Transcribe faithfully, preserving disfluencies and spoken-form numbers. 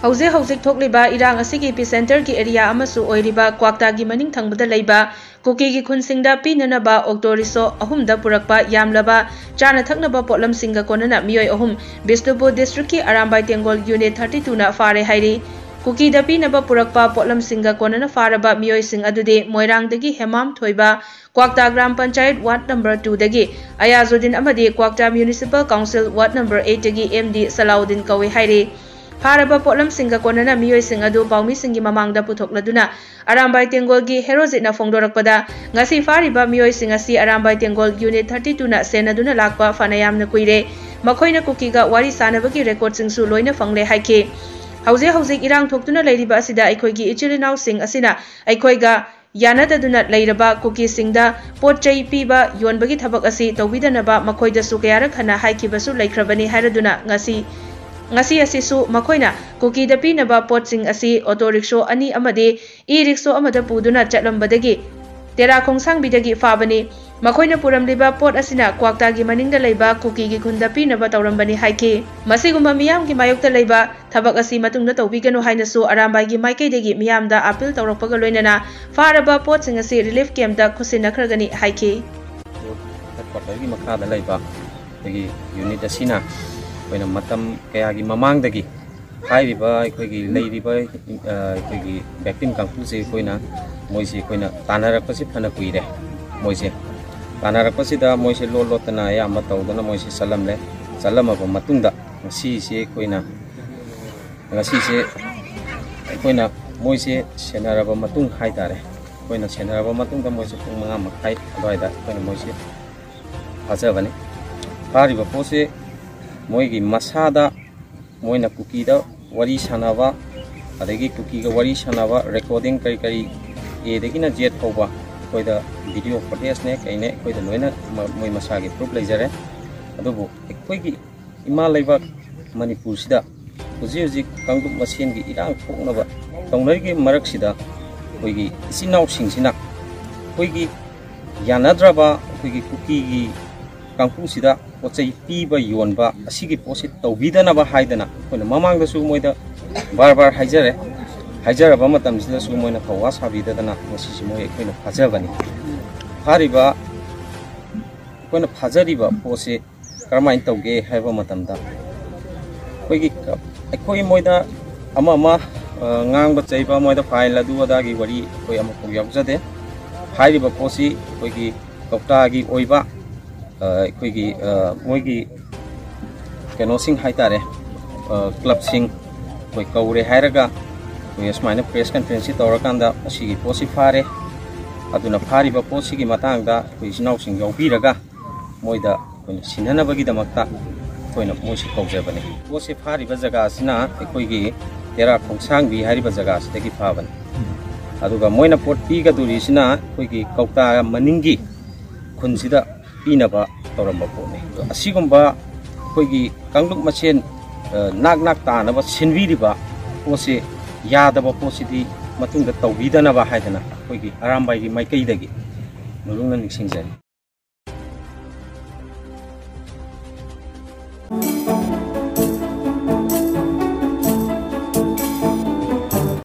ꯍꯧꯖꯤꯛ ꯍꯧꯖꯤꯛ ꯊꯣꯛꯂꯤꯕ ꯏꯔꯥꯡ ꯑꯁꯤꯒꯤ ꯏꯄꯤꯁꯦꯟꯇꯔꯒꯤ ꯑꯦꯔꯤꯌꯥ ꯑꯃꯁꯨ ꯑꯣꯏꯔꯤꯕ ꯀ꯭ꯋꯥꯛꯇꯥꯒꯤ ꯃꯅꯤꯡ ꯊꯪꯕꯗ ꯂꯩꯕ ꯀꯨꯀꯤꯒꯤ ꯈꯨꯟꯁꯤꯡꯗ ꯄꯤꯅꯅꯕ ꯑꯣꯛꯇꯣ ꯔꯤꯛꯁꯣ ꯑꯍꯨꯝꯗ ꯄꯨꯔꯛꯄ ꯌꯥꯝꯂꯕ ꯆꯥꯅ ꯊꯛꯅꯕ ꯄꯣꯠꯂꯝꯁꯤꯡꯒ ꯀꯣꯟꯅꯅ ꯃꯤꯑꯣꯏ ꯑꯍꯨꯝ ꯕꯤꯁꯅꯨꯄꯨꯔ ꯗꯤꯁꯇ꯭ꯔꯤꯛꯀꯤ ꯑꯔꯥꯝꯕꯥꯏ ꯇꯦꯡꯒꯣꯜ ꯌꯨꯅꯤꯠ thirty two ꯅ ꯐꯥꯔꯦ ꯍꯥꯏꯔꯤ꯫ ꯀꯨꯀꯤꯗ ꯄꯤꯅꯕ ꯄꯨꯔꯛꯄ ꯄꯣꯠꯂꯝꯁꯤꯡꯒ ꯀꯣꯟꯅꯅ ꯐꯥꯔꯕ ꯃꯤꯑꯣꯏꯁꯤꯡ ꯑꯗꯨꯗꯤ ꯃꯣꯏꯔꯥꯡꯗꯒꯤ ꯍꯦꯃꯥꯝ ꯊꯣꯏꯕ, Kwakta gram panchayat ward number two ꯗꯒꯤ ꯑꯌꯥꯖꯨꯗꯤꯟ ꯑꯃꯗꯤ Kwakta municipal council ward number eight ꯇꯒꯤ ꯑꯦꯝ ꯗꯤ ꯁꯂꯥꯎꯗꯤꯟ ꯀꯧꯏ ꯍꯥꯏꯔꯤ꯫ ꯐꯥꯔꯕ ꯄꯣꯠꯂꯝꯁꯤꯡꯒ ꯀꯣꯟꯅꯅ ꯃꯤꯑꯣꯏꯁꯤꯡ ꯑꯗꯨ ꯄꯥꯎꯃꯤꯁꯤꯡꯒꯤ ꯃꯃꯥꯡꯗ ꯄꯨꯊꯣꯛꯂꯗꯨꯅ ꯑꯔꯥꯝꯕꯥꯏ ꯇꯦꯡꯒꯣꯜꯒꯤ ꯍꯦꯔꯣꯖꯤꯠꯅ ꯐꯣꯡꯗꯣꯔꯛꯄꯗ, ꯉꯁꯤ ꯐꯥꯔꯤꯕ ꯃꯤꯑꯣꯏꯁꯤꯡ ꯑꯁꯤ ꯑꯔꯥꯝꯕꯥꯏ ꯇꯦꯡꯒꯣꯜ ꯌꯨꯅꯤꯠ thirty two ꯅ ꯁꯦꯟꯅꯗꯨꯅ ꯂꯥꯛꯄ ꯐꯅ ꯌꯥꯝꯅ ꯀꯨꯏꯔꯦ꯫ ꯃꯈꯣꯏꯅ ꯀꯨꯀꯤꯒ ꯋꯥꯔꯤ ꯁꯥꯅꯕꯒꯤ ꯔꯦꯀꯣꯔꯗꯁꯤꯡꯁꯨ ꯂꯣꯏꯅ ꯐꯪꯂꯦ ꯍꯥꯏꯈꯤ꯫ ꯍꯧꯖꯤꯛ ꯍꯧꯖꯤꯛ ꯏꯔꯥꯡ ꯊꯣꯛꯇꯨꯅ ꯂꯩꯔꯤꯕ ꯑꯁꯤꯗ ꯑꯩꯈꯣꯏꯒꯤ ꯏꯆꯤꯜ ꯏꯅꯥꯎꯁꯤꯡ ꯑꯁꯤꯅ ꯑꯩꯈꯣꯏꯒ ꯌꯥꯅꯗꯗꯨꯅ ꯂꯩꯔꯕ ꯀꯨꯀꯤꯁꯤꯡꯗ ꯄꯣꯠ ꯆꯩ ꯄꯤꯕ ꯌꯣꯟꯕꯒꯤ ꯊꯕꯛ ꯑꯁꯤ ꯇꯧꯕꯤꯗꯅꯕ ꯃꯈꯣꯏꯗꯁꯨ ꯀꯌꯥꯔꯛ ꯍꯟꯅ ꯍꯥꯏꯈꯤꯕꯁꯨ ꯂꯩꯈ꯭ꯔꯕꯅꯤ ꯍꯥꯏꯔꯗꯨꯅ ꯉꯁꯤ, ꯉꯁꯤ ꯑꯁꯤꯁꯨ ꯃꯈꯣꯏꯅ ꯀꯨꯀꯤꯗ ꯄꯤꯅꯕ ꯄꯣꯠꯁꯤꯡ ꯑꯁꯤ ꯑꯣꯇꯣ ꯔꯤꯛꯁꯣ ꯑꯅꯤ ꯑꯃꯗꯤ ꯏ ꯔꯤꯛꯁꯣ ꯑꯃꯗ ꯄꯨꯗꯨꯅ ꯆꯠꯂꯝꯕꯗꯒꯤ ꯇꯦꯔꯥ ꯈꯣꯡꯁꯥꯡꯕꯤꯗꯒꯤ ꯐꯥꯕꯅꯤ꯫ ꯃꯈꯣꯏꯅ ꯄꯨꯔꯝꯂꯤꯕ ꯄꯣꯠ ꯑꯁꯤꯅ ꯀ꯭ꯋꯥꯛꯇꯥꯒꯤ ꯃꯅꯤꯡꯗ ꯂꯩꯕ ꯀꯨꯀꯤꯒꯤ ꯈꯨꯟꯗ ꯄꯤꯅꯕ ꯇꯧꯔꯝꯕꯅꯤ ꯍꯥꯏꯈꯤ꯫ ꯃꯁꯤꯒꯨꯝꯕ ꯃꯤꯌꯥꯝꯒꯤ ꯃꯥꯌꯣꯛꯇ ꯂꯩꯕ ꯊꯕꯛ ꯑꯁꯤ ꯃꯇꯨꯡꯗ ꯇꯧꯕꯤꯒꯅꯨ ꯍꯥꯏꯅꯁꯨ ꯑꯔꯥꯝꯕꯥꯏꯒꯤ ꯃꯥꯏꯀꯩꯗꯒꯤ ꯃꯤꯌꯥꯝꯗ ꯑꯥꯄꯤꯜ ꯇꯧꯔꯛꯄꯒ ꯂꯣꯏꯅꯅ ꯐꯥꯔꯕ ꯄꯣꯠꯁꯤꯡ ꯑꯁꯤ ꯔꯤꯂꯤꯐ ꯀꯦꯝꯞꯇ ꯈꯨꯠꯁꯤꯟꯅꯈ꯭ꯔꯒꯅꯤ ꯍꯥꯏꯈꯤ꯫ ꯍꯦꯗꯀ꯭ꯋꯥꯇꯔꯒꯤ ꯃꯈꯥꯗ ꯂꯩꯕ ꯑꯩꯈꯣꯏꯒꯤ ꯌꯨꯅꯤꯠ ꯑꯁꯤꯅ ꯑꯩꯈꯣꯏꯅ ꯃꯇꯝ ꯀꯌꯥꯒꯤ ꯃꯃꯥꯡꯗꯒꯤ ꯍꯥꯏꯔꯤꯕ ꯑꯩꯈꯣꯏꯒꯤ ꯂꯩꯔꯤꯕ ꯑꯩꯈꯣꯏꯒꯤ ꯚꯤꯛꯇꯤꯝ ꯀꯥꯡꯕꯨꯁꯦ ꯑꯩꯈꯣꯏꯅ ꯃꯣꯏꯁꯦ ꯑꯩꯈꯣꯏꯅ ꯇꯥꯟꯅꯔꯛꯄꯁꯦ ꯐꯅ ꯀꯨꯏꯔꯦ꯫ ꯃꯣꯏꯁꯦ ꯇꯥꯟꯅꯔꯛꯄꯁꯤꯗ ꯃꯣꯏꯁꯦ ꯂꯣꯠ ꯂꯣꯠꯇꯅ ꯑꯌꯥꯝꯕ ꯇꯧꯗꯅ ꯃꯣꯏꯁꯦ ꯆꯠꯂꯝꯂꯦ꯫ ꯆꯠꯂꯝꯃꯕ ꯃꯇꯨꯡꯗ ꯉꯁꯤꯁꯦ ꯑꯩꯈꯣꯏꯅ ꯉꯁꯤꯁꯦ ꯑꯩꯈꯣꯏꯅ ꯃꯣꯏꯁꯦ ꯁꯦꯟꯅꯔꯕ ꯃꯇꯨꯡ ꯍꯥꯏ ꯇꯥꯔꯦ, ꯑꯩꯈꯣꯏꯅ ꯁꯦꯟꯅꯔꯕ ꯃꯇꯨꯡꯗ ꯃꯣꯏꯁꯦ ꯄꯨꯡ ꯃꯉꯥ ꯃꯈꯥꯏ ꯑꯗꯨꯋꯥꯏꯗ ꯑꯩꯈꯣꯏꯅ ꯃꯣꯏꯁꯦ ꯐꯥꯖꯕꯅꯤ꯫ ꯐꯥꯔꯤꯕ ꯄꯣꯠꯁꯦ ꯃꯣꯏꯒꯤ ꯃꯁꯥꯗ ꯃꯣꯏꯅ ꯀꯨꯀꯤꯗ ꯋꯥꯔꯤ ꯁꯥꯟꯅꯕ, ꯑꯗꯒꯤ ꯀꯨꯀꯤꯒ ꯋꯥꯔꯤ ꯁꯥꯟꯅꯕ ꯔꯦꯀꯣꯔꯗꯤꯡ ꯀꯔꯤ ꯀꯔꯤ, ꯑꯦꯗꯒꯤꯅ ꯖꯦꯠ ꯐꯥꯎꯕ ꯑꯩꯈꯣꯏꯗ ꯚꯤꯗꯤꯑꯣ ꯐꯨꯇꯦꯖꯅꯦ ꯀꯩꯅꯦ ꯑꯩꯈꯣꯏꯗ ꯂꯣꯏꯅ ꯃꯣꯏ ꯃꯁꯥꯒꯤ ꯄ꯭ꯔꯨꯐ ꯂꯩꯖꯔꯦ꯫ ꯑꯗꯨꯕꯨ ꯑꯩꯈꯣꯏꯒꯤ ꯏꯃꯥ ꯂꯩꯕꯥꯛ ꯃꯅꯤꯄꯨꯔꯁꯤꯗ ꯍꯧꯖꯤꯛ ꯍꯧꯖꯤꯛ ꯀꯥꯡꯂꯨꯞ ꯃꯁꯦꯟꯒꯤ ꯏꯔꯥꯡ ꯊꯣꯛꯅꯕ ꯇꯧꯅꯔꯤꯕ ꯃꯔꯛꯁꯤꯗ ꯑꯩꯈꯣꯏꯒꯤ ꯏꯆꯤꯟ ꯏꯅꯥꯎꯁꯤꯡꯁꯤꯅ ꯑꯩꯈꯣꯏꯒꯤ ꯌꯥꯅꯗ꯭ꯔꯕ ꯑꯩꯈꯣꯏꯒꯤ ꯀꯨꯀꯤꯒꯤ ꯀꯥꯡꯕꯨꯁꯤꯗ ꯄꯣꯠ ꯆꯩ ꯄꯤꯕ ꯌꯣꯟꯕ ꯑꯁꯤꯒꯤ ꯄꯣꯠꯁꯤ ꯇꯧꯕꯤꯗꯅꯕ ꯍꯥꯏꯗꯅ ꯑꯩꯈꯣꯏꯅ ꯃꯃꯥꯡꯗꯁꯨ ꯃꯣꯏꯗ ꯕꯥꯔ ꯕꯥꯔ ꯍꯥꯏꯖꯔꯦ꯫ ꯍꯥꯏꯖꯔꯕ ꯃꯇꯝꯁꯤꯗꯁꯨ ꯃꯣꯏꯅ ꯊꯧꯋꯥ ꯁꯥꯕꯤꯗꯗꯅ ꯉꯁꯤꯁꯤ ꯃꯣꯏ ꯑꯩꯈꯣꯏꯅ ꯐꯥꯖꯕꯅꯤ꯫ ꯐꯥꯔꯤꯕ, ꯑꯩꯈꯣꯏꯅ ꯐꯥꯖꯔꯤꯕ ꯄꯣꯠꯁꯤ ꯀꯔꯝꯍꯥꯏꯅ ꯇꯧꯒꯦ ꯍꯥꯏꯕ ꯃꯇꯝꯗ, ꯑꯩꯈꯣꯏꯒꯤ, ꯑꯩꯈꯣꯏ ꯃꯣꯏꯗ ꯑꯃ ꯑꯃ, ꯑ, ꯉꯥꯡꯕ ꯆꯩꯕ, ꯃꯣꯏꯗ ꯐꯥꯏꯜ ꯑꯗꯨ ꯑꯗꯥꯒꯤ ꯋꯥꯔꯤ ꯑꯩꯈꯣꯏ ꯑꯃꯐꯥꯎ ꯌꯥꯎꯖꯗꯦ꯫ ꯍꯥꯏꯔꯤꯕ ꯄꯣꯠꯁꯤ ꯑꯩꯈꯣꯏꯒꯤ ꯀꯧꯇꯥꯒꯤ ꯑꯣꯏꯕ, ꯑ, ꯑꯩꯈꯣꯏꯒꯤ, ꯑ, ꯃꯣꯏꯒꯤ ꯀꯩꯅꯣꯁꯤꯡ ꯍꯥꯏꯇꯥꯔꯦ, ꯑ, ꯀ꯭ꯂꯕꯁꯤꯡ, ꯑꯩꯈꯣꯏ ꯀꯧꯔꯦ ꯍꯥꯏꯔꯒ ꯑꯩꯈꯣꯏ ꯑꯁꯨꯃꯥꯏꯅ ꯄ꯭ꯔꯦꯁ ꯀꯟꯐ꯭ꯔꯦꯟꯁꯁꯤ ꯇꯧꯔꯀꯥꯟꯗ ꯑꯁꯤꯒꯤ ꯄꯣꯠꯁꯤ ꯐꯥꯔꯦ, ꯑꯗꯨꯅ ꯐꯥꯔꯤꯕ ꯄꯣꯠꯁꯤꯒꯤ ꯃꯇꯥꯡꯗ ꯑꯩꯈꯣꯏ ꯏꯆꯤꯟ ꯏꯅꯥꯎꯁꯤꯡ ꯌꯥꯎꯕꯤꯔꯒ ꯃꯣꯏꯗ ꯑꯩꯈꯣꯏꯅ ꯁꯤꯟꯅꯅꯕꯒꯤꯗꯃꯛꯇ ꯑꯩꯈꯣꯏꯅ ꯃꯣꯏꯁꯤ ꯀꯧꯖꯕꯅꯤ꯫ ꯄꯣꯠꯁꯤ ꯐꯥꯔꯤꯕ ꯖꯒꯥꯁꯤꯅ ꯑꯩꯈꯣꯏꯒꯤ ꯇꯦꯔꯥ ꯈꯣꯡꯁꯥꯡꯕꯤ ꯍꯥꯏꯔꯤꯕ ꯖꯒꯥꯁꯤꯗꯒꯤ ꯐꯥꯕꯅꯤ꯫ ꯑꯗꯨꯒ ꯃꯣꯏꯅ ꯄꯣꯠ ꯄꯤꯒꯗꯧꯔꯤꯁꯤꯅ ꯑꯩꯈꯣꯏꯒꯤ ꯀꯧꯇꯥ ꯃꯅꯤꯡꯒꯤ ꯈꯨꯟꯁꯤꯗ ꯄꯤꯅꯕ ꯇꯧꯔꯝꯕ ꯄꯣꯠꯅꯤ꯫ ꯑꯗꯣ ꯑꯁꯤꯒꯨꯝꯕ ꯑꯩꯈꯣꯏꯒꯤ ꯀꯥꯡꯂꯨꯞ ꯃꯁꯦꯟ, ꯑ, ꯅꯥꯛ ꯅꯥꯛ ꯇꯥꯅꯕ ꯁꯤꯟꯕꯤꯔꯤꯕ ꯄꯣꯠꯁꯤ, ꯌꯥꯗꯕ ꯄꯣꯠꯁꯤꯗꯤ ꯃꯇꯨꯡꯗ ꯇꯧꯕꯤꯗꯅꯕ ꯍꯥꯏꯗꯅ ꯑꯩꯈꯣꯏꯒꯤ ꯑꯔꯥꯝꯕꯥꯏꯒꯤ ꯃꯥꯏꯀꯩꯗꯒꯤ ꯅꯧꯂꯨꯛꯅ ꯅꯤꯡꯁꯤꯡꯖꯔꯤ꯫